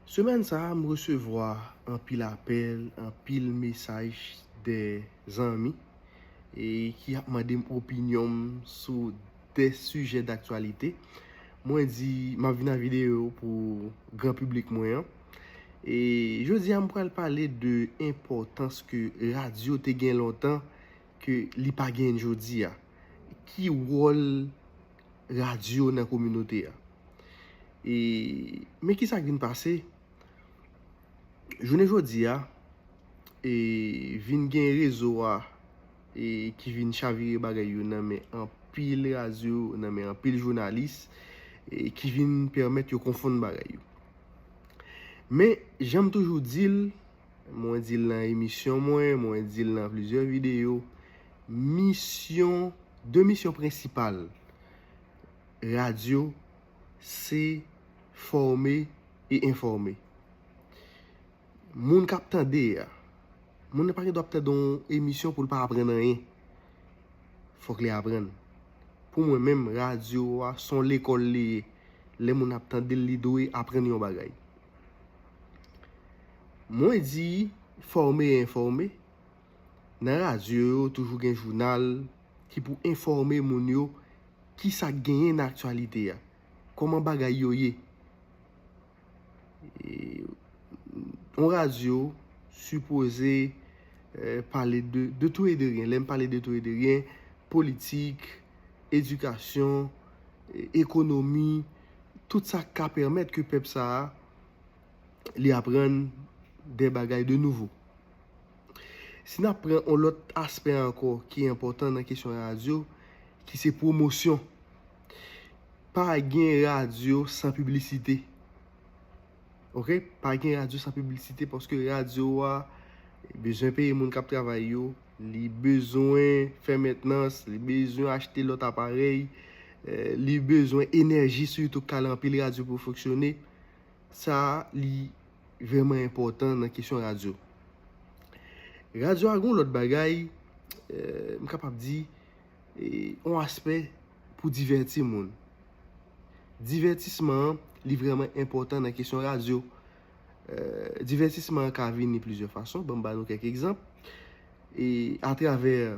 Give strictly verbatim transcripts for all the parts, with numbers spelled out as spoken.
Semèn sa a, m resevwa anpil apèl, anpil mesaj de zanmi e ki ap mande m opinyon m sou de sijè daktyalite. Mwen di, m ap vin ak videyo pou gran piblik mwen an. E jodi a, m pral pale de enpòtans ke radyo te gen lontan ke li pa genyen jodi a. Ki wòl radyo nan kominote a? E, men ki sa k vin pase? Jounen jodi a, e, vin gen rezo a, e, ki vin chavire bagay yo nan men anpil radyo, nan men anpil jounalis, e, ki vin pèmèt yo konfonn bagay yo. Men, jan m toujou di l, mwen di l nan emisyon mwen, mwen di l nan plizyè videyo, misyon, de misyon prensipal radyo, se fòme e enfòme. Moun k ap tande a, moun nan pa gen dwa ap tande yon emisyon pou l pa aprann anyen. Fòk li aprann. Pou mwen menm, radyo a se yon lekòl li ye. Lè moun ap tande l, li dwe aprann yon bagay. Mwen di fòme e enfòme. Nan radyo yo, toujou gen jounal ki pou enfòme moun yo ki sa k genyen nan aktyalite a, kòman bagay yo ye. E, yon radyo sipoze, eh, pale de, de tout e de rien. Lè m pale de tout e de rien, politik, edikasyon, e, ekonomi, tout sa k ka pèmèt ke pèp sa a, li aprann de bagay de nouvo. Si n ap pran yon lòt aspè ankò ki enpòtan nan kesyon radyo, ki se pwomosyon. Pa gen radyo san piblisite. Oke? Pa gen radyo san piblisite paske radyo a bezwen peye moun k ap travay yo, li bezwen fè mentnans, li bezwen achte lòt aparèy, eh, li bezwen enèji sitou k al anpil radyo pou fonksyone. Sa a, li vrèman enpòtan nan kesyon radyo. Radyo a gon lòt bagay, eh, m kapab di, eh, yon aspè pou divèti moun. Divètisman an, li vrèman enpòtan nan kesyon radyo. Eh, divètisman an ka vini plizyè fason. Ban m ba nou kèk egzanp. E atravè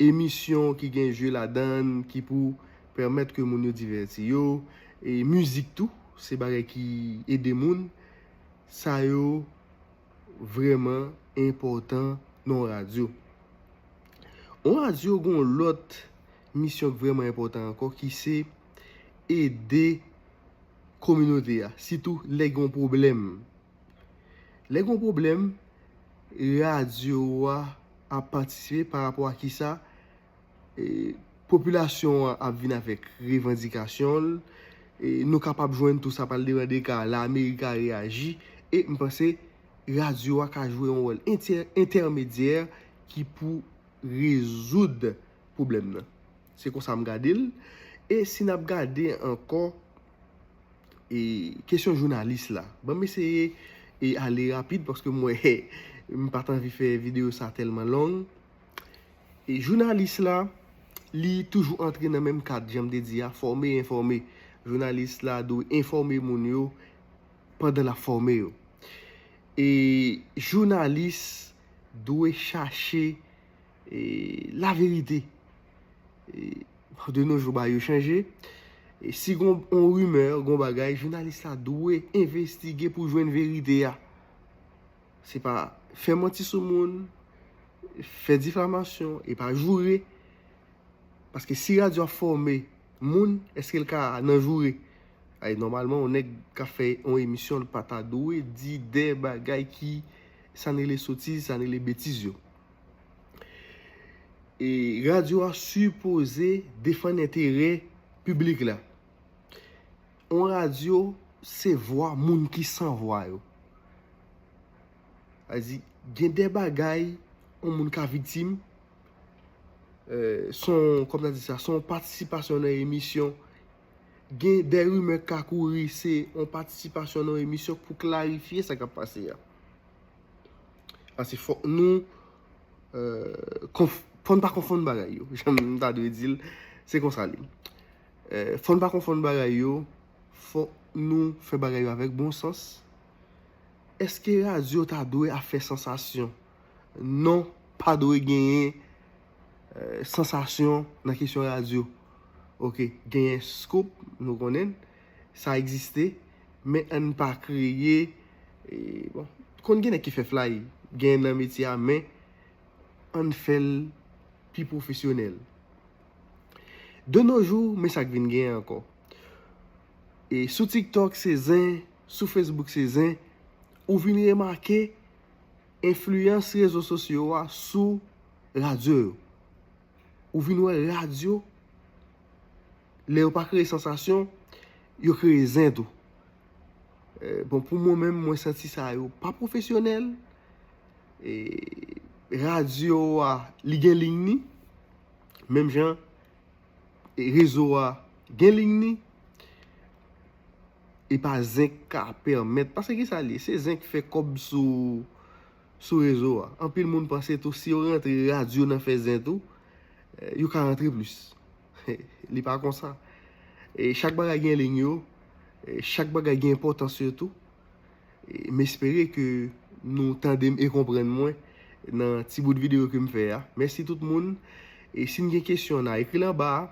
emisyon ki gen je ladan l, ki pou pèmèt ke moun yo divèti yo, e mizik tou, se bagay ki ede moun. Sa yo vrèman enpòtan nan yon radyo. Yon radyo gen yon lòt misyon ki vrèman enpòtan ankò, ki se ede kominote a, sitou lè gen yon pwoblèm. Lè gen yon pwoblèm, radyo a ap patisipe pa rapò a kisa, e, popilasyon an ap vin avèk revandikasyon l, e, nou kapab jwenn tou sa pral demande ka Lameri ka reyaji, e m panse radyo a ka jwe yon wòl entè-, entèmedyè ki pou rezoud pwoblèm nan. Se konsa m gade l. E si n ap gade ankò, e, kesyon jounalis la. Ban m eseye, e, ale rapid paske m wè m pa t anvi fè videyo sa tèlman long. E jounalis la, li toujou antre nan menm kad, jan m te di a, fòme e enfòme. Jounalis la dwe enfòme moun yo pandan l ap fòme yo. E jounalis dwe chache, e, laverite. E, de nos jours, bagay yo chanje. E si gon yon rimè, gon bagay, jounalis la dwe envestige pou jwenn verite a. Se pa fè manti sou moun, fè difamasyon, e pa joure. Paske si radyo ap fòme moun, èske l ka nan joure? Ay, nòmalman, yon nèg k ap fè yon emisyon, l pa ta dwe di de bagay ki, sa n rele sotiz, sa n rele betiz yo. E radyo a sipoze defann enterè piblik la. Yon radyo, se vwa moun ki san vwa yo. Sa di, gen de bagay, yon moun ka viktim, eh, se yon, kòm sa di sa, se yon patisipasyon nan emisyon. Gen de rimè k ka kouri, se yon patisipasyon nan emisyon pou klarifye sa k ap pase a. Paske fòk nou, eh, konf-, fò n pa konfonn bagay yo. Jan m ta dwe di l, se konsa li. Eh, fò n pa konfonn bagay yo, fòk nou fè bagay yo avèk bon sans, Èske radyo ta dwe ap fè sansasyon? Non, pa dwe genyen eh, sansasyon nan kesyon radyo. Ok, genyen scoop, nou konnen, sa egziste, men ann pa kreye, eh, bon, konn gen nèg ki fè flay, genyen nan metye a, men ann fè l pi pwofesyonèl. De nos jours, men sa k vin genyen ankò. E sou TikTok, se zen, sou Facebook, se zen, ou vin remake enfliyans rezo sosyo a sou radyo yo. Ou vin wè radyo, lè yo pa kreye sansasyon, yo kreye zen tou. Eh, bon, pou mwen menm, mwen santi sa yo pa pwofesyonèl. E radyo a, li gen liy ni. Menm jan, e rezo a gen liy ni. E pa zen k ka pèmèt. Paske ki sa l ye? Se zen k fè kòb sou, sou rezo a. Anpil moun panse tou, si yo rantre radyo nan fè zen tou, eh, yo ka rantre plis. Li pa konsa. E chak bagay gen liy yo, e chak bagay gen enpòtans yo tou. E m espere ke nou tande m e konprann mwen nan ti bout videyo ke m fè a. Mèsi tout moun. E si n gen kesyon, n a ekri l anba a.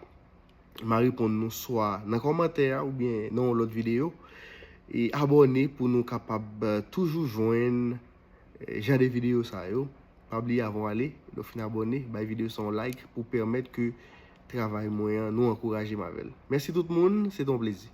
M a reponn nou swa nan kòmantè a oubyen nan yon lòt videyo. E abòne pou nou kapab eh, toujou jwenn eh, jan de videyo sa yo. Pa bliye avan w ale, lè w fin abòne, bay videyo sa yon like pou pèmèt ke travay mwen an, nou ankouraje m avè l. Mèsi tout moun, se te yon plezi.